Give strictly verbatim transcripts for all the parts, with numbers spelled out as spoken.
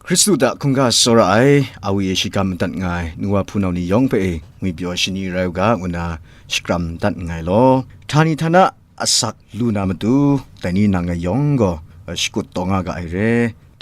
Hkristu hta hkungga tsawra ai, awi e shikam madat nga ai, nu wa hpunau ni yawng hpe e ngwipyaw shani rai u ga, ngu na shakram dat nngai law, htani htana asak lu na matu, dai ni nang ngai yawng gaw, eh, shakut taw nga ga ai re.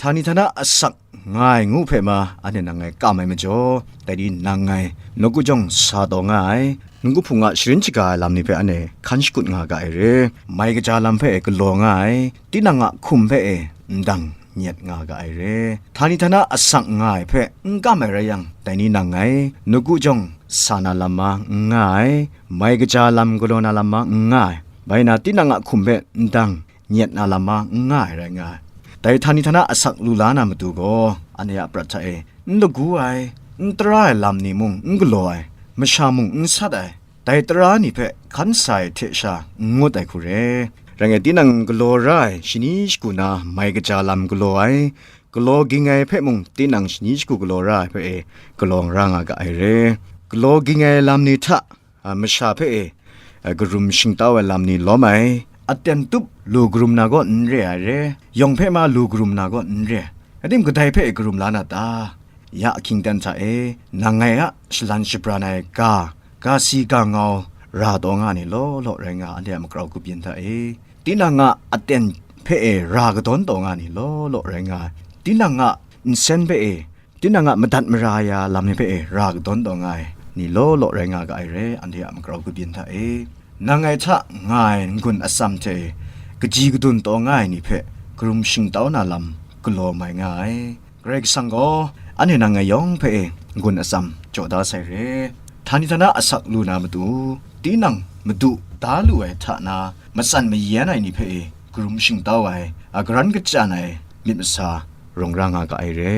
Htani htana asak nga ai ngu hpe ma, anhte nang ngai kam ai majaw, dai ni nang ngai nawku jawng sa taw nga ai, nungku hpung a sharin shaga ai lam ni hpe anhte hkan shakut nga ga ai re. Mai kaja lam hpe e galaw nga ai, tinang a hkum hpe e ndang nyet nga ga ai re. Htani htana asak nga ai hpe n kam ai rai yang, dai ni nang ngai nawku jawng sa na lam ma n nga ai, mai kaja lam galaw na lam ma n nga ai, bai na tinang a hkum hpe ndang nyet na lam ma n nga ai rai nga ai. Dai htani htana asak lu la na matu gaw, anhte a prat hta e n lagu ai, n tara ai lam ni mung n galaw ai, masha mung n sat ai, dai tara ni hpe hkan sa ai hte sha n ngut ai hku re. Rai ngai, tinang galaw ra ai shani shagu na mai kaja lam galaw ai, galaw ging ai hpe mung tinang shani shagu galaw ra ai hpe e galaw ra nga ga ai re. Galaw ging ai lam ni hta, a, masha hpe e, a, karum shingtau ai lam ni lawm ai, aten tup lu karum na gaw n re ai re, yawng hpe ma lu karum na gaw n re ai. Ating kadai hpe e karum la na ta? Ya ahkying aten hta e, nang ngai a shalan shabran ai ga, ga si ga ngau ra taw nga ni law law rai nga, anhte a magrau kabyin hta e, tinang a aten hpe e ra kadawn taw nga ni law law rai nga, tinang a nsen hpe e, tinang a madat mara ya lam ni hpe e ra kadawn taw nga ai ni law law rai nga ga ai re, anhte a magrau kabyin hta e. Nang ngai hta nga ai n-gun atsam hte e, kaji kadun taw nga ai ni hpe karum shingtau na lam galaw mai nga ai. Karai Kasang gaw anhte nang ngai yawng hpe e n-gun atsam jaw da sai re. Htani htana asak lu na matu, tinang madu da lu ai hta na matsan mayan ai ni hpe e karum shingtau ai, a, karan kachyan ai myit masa rawng ra nga ga ai re.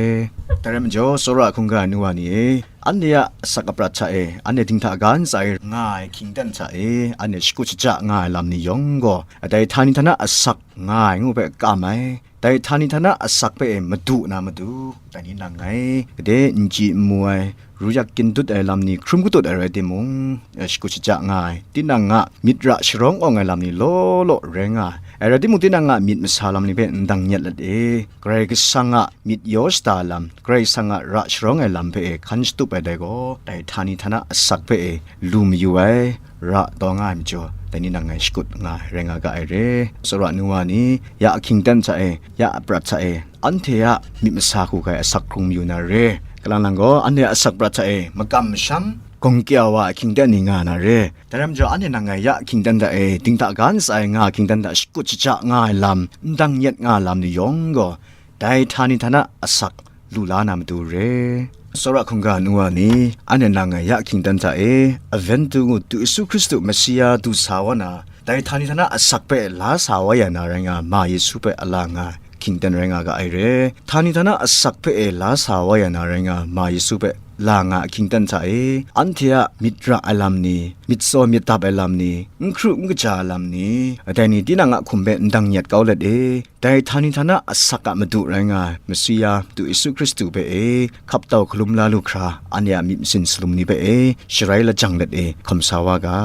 Dai rai majaw, tsawra hkungga ai nu wa ni e, anhte a asak aprat hta e, anhte dinghta ga ntsa e nga ai hkying aten hta e, anhte shakut shaja nga ai lam ni yawng gaw, dai htani htana asak nga ai ngu hpe kam ai, dai htani htana asak hpe e madu na matu, dai ni nang ngai, gade n chyi n mu ai, ru yak kyin dut ai lam ni hkrum katut ai rai timung, eh, shakut shaja nga ai, tinang a myit ra sharawng awng ai lam ni law law rai nga ai. Ai rai timung, tinang a myit masa lam ni hpe ndang nyet let e, Karai Kasang a myit yaw shada lam, Karai Kasang a ra sharawng ai lam hpe e hkan shatup ai dai gaw, dai htani htana asak hpe e lu mayu ai, ra taw nga ai majaw, dai ni nang ngai shakut nga ai rai nga ga ai re. Tsawra nu wa ni, ya ahkying aten hta e, ya aprat hta e, anhte a myit masa hku hkai asak hkrung mayu na re. Kalang lang gaw, anhte a asak prat hta e makam masham, gawng kya wa ahkying aten ni nga na re. Dai rai majaw, anhte nang ngai ya ahkying aten hta e, dinghta ga ntsa e nga ahkying aten hta shakut shaja nga ai lam, ndang nyet nga ai lam ni yawng gaw, dai htani htana asak lu la na matu re. Tsawra hkungga nu wa ni, anhte nang ngai ya ahkying aten hta e, Adventu ngu du Yesu Hkristu Mesia du sa wa na, dai htani htana asak hpe la sa wa ya na rai nga ma Yesu hpe a la nga ahkying aten rai nga ga ai re. Htani htana asak hpe e la sa wa ya na rai nga ma Yesu hpe la nga ahkying aten hta e, anhte a myit ra ai lam ni, myit tsaw myit dap ai lam ni, n hkru n kaja ai lam ni, dai ni tinang a hkum hpe ndang nyet kau let e, dai htani htana asak a madu rai nga ai Mesia du Yesu Hkristu hpe e, hkap tau hkalum la lu hkra, anhte a myit masin salum ni hpe e, sharai lajang let e, hkawm sa wa ga.